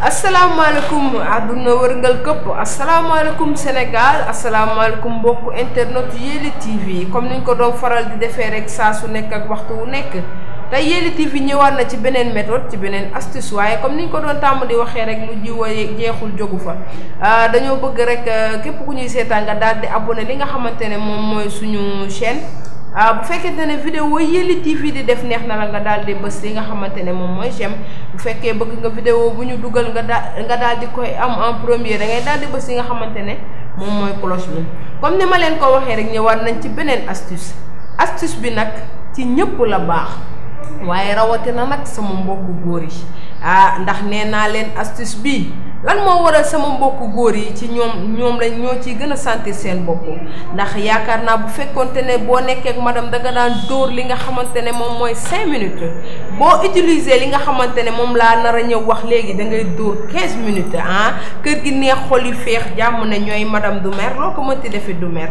asalaamaaleykum àdduna wërngal këpp asalaamaaleykum Sénégal asalaamaaleykum mbokku internet Yelli TV comme niñ ko doon faral di defee rek saa su nekk ak waxtu wu nekk tey Yelli TV ñëwaat na ci beneen méthode ci beneen astuce waaye comme niñ ko doon tàmm di waxee rek lu jiw jeexul jógu fa dañoo bëgg rek képp ku ñuy seetaan nga daal di abonné li nga xamante ne moom mooy suñu chaîne. bu fekkente ne vidéo Yelli TV di def neex na la nga daal di bës li nga xamante ne moom mooy j'aime bu fekkee bëgg nga vidéo bu ñu dugal nga daal di koy am en premier da ngay daal di bës li nga xamante ne moom mooy cloche bi comme ni ma leen ko waxee rek ñëwaat nañ ci beneen astuce bi nag ci ñëpp la baax waaye rawatina nag sama mbokku góor yi ndax nee naa leen astuce bi lan moo waral sama mbokku góor yi ci ñoom lañ ñoo ciy gën a sentir seen bopp ndax yaakaar naa bu fekkonte ne boo nekkee ak madame danga daan dóor li nga xamante ne moom mooy 5 minutes boo utiliser li nga xamante ne moom laa nar a ñëw wax léegi da ngay dóor 15 minutes kër gi neex xol yi feex jàmm ne ñooy madame du mer loo ko mënti defee du mer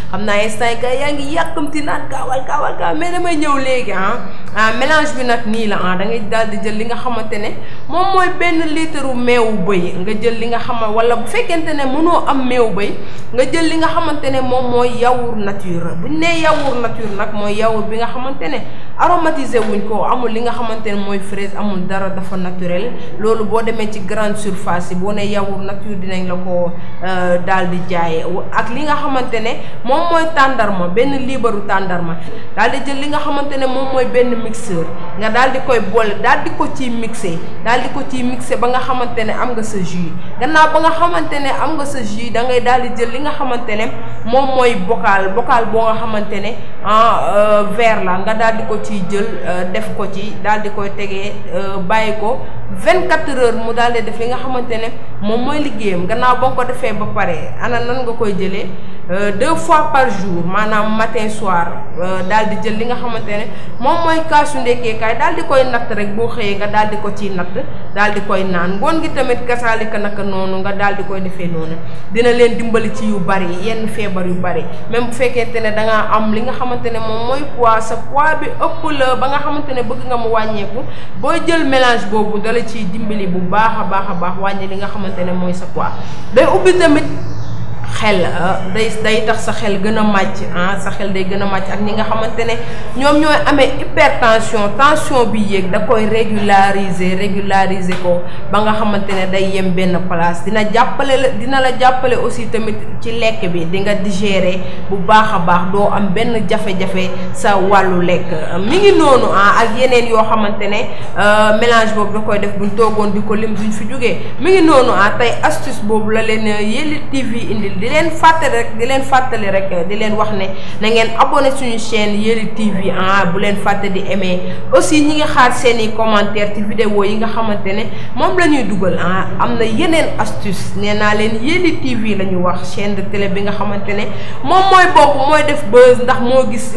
xam naa instant gars yaa ngi yàkkamti naan gaawal mais damay ñëw léegi mélange bi nag nii la da ngay daal di jël li nga xamante ne moom mooy benn litre meewu bëy nga jël li nga xamal wala bu fekkente ne mënoo am meew bay nga jël li nga xamante ne moom mooy yaourt nature bu ñu nee yaourt nature nag mooy yaourt bi nga xamante ne aromatisé wuñ ko amul li nga xamante ne mooy fraise amul dara dafa naturel loolu boo demee ci grande surface yi boo nee yaourt nature dinañ la ko daal di jaay ak li nga xamante ne moom mooy tàndarma benn liibaru tàndarma daal di jël li nga xamante ne moom mooy benn mixeur nga daal di koy boole daal di ko ciy mixé ba nga xamante ne am nga sa jus gannaaw ba nga xamante ne am nga sa jus da ngay daal di jël li nga xamante ne moom mooy bocal boo nga xamante ne verre la nga daal di ko ciy jël def ko ci daal di koy tegee bàyyi ko 24 heures mu daal di def li nga xamante ne moom mooy liggéeyam gannaaw ba nga ko defee ba pare ana nan nga koy jëlee 2 fois par jour maanaam matin soir daal di jël li nga xamante ne moom mooy kaasu ndekkeekaay daal di koy natt rek boo xëyee nga daal di ko ciy natt daal di koy naan ngoon gi tamit kasaalika naka noonu nga daal di koy defee noonu dina leen dimbali ci yu bari yenn feebar yu bari même bu fekkente ne da ngaa am li nga xamante ne moom mooy poids sa poids bi ëpp la ba nga xamante ne bëgg nga mu wàññeeku booy jël mélange boobu dala ciy dimbali bu baax a baax wàññi li nga xamante ne mooy sa poids day ubbi tamit xel day tax sa xel gën a màcc sa xel day gën a màcc ak ñi nga xamante ne ñoom ñooy amee tension bi yéeg da koy régulariser ko ba nga xamante ne day yem benn place dina la jàppale aussi tamit ci lekk bi di nga digérer bu baax a baax doo am benn jafe-jafe sa wàllu lekk mi ngi noonu ak yeneen yoo xamante ne mélange boobu da koy def buñ toogoon di ko lim duñ fi jógee mi ngi noonu tey astuce boobu la leen Yelli TV indil di leen fàttali rek di leen wax ne na ngeen abonné suñu chaîne Yelli TV bu leen fàtte di aimer aussi ñi ngi xaar seeni commentaire ci vidéo yi nga xamante ne moom la ñuy dugal am na yeneen astuce nee naa leen Yelli TV la ñu wax chaîne de télé bi nga xamante ne moom mooy bopp mooy def buzz ndax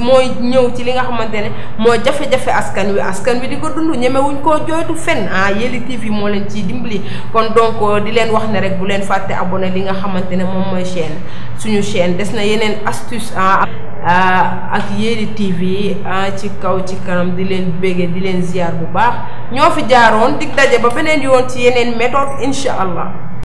mooy ñëw ci li nga xamante ne moo jafe-jafe askan wi di ko dund ñemewuñ koo jooytu fenn Yelli TV moo leen ciy dimbali kon donc di leen wax ne rek bu leen fàtte abonné li nga xamante ne moom mooy suñu chaîne des na yeneen astuce ak Yelli TV ci kaw ci kanam di leen béggee di leen ziar bu baax ñoo fi jaaroon dig daje ba beneen yoon ci yeneen méthode incha allah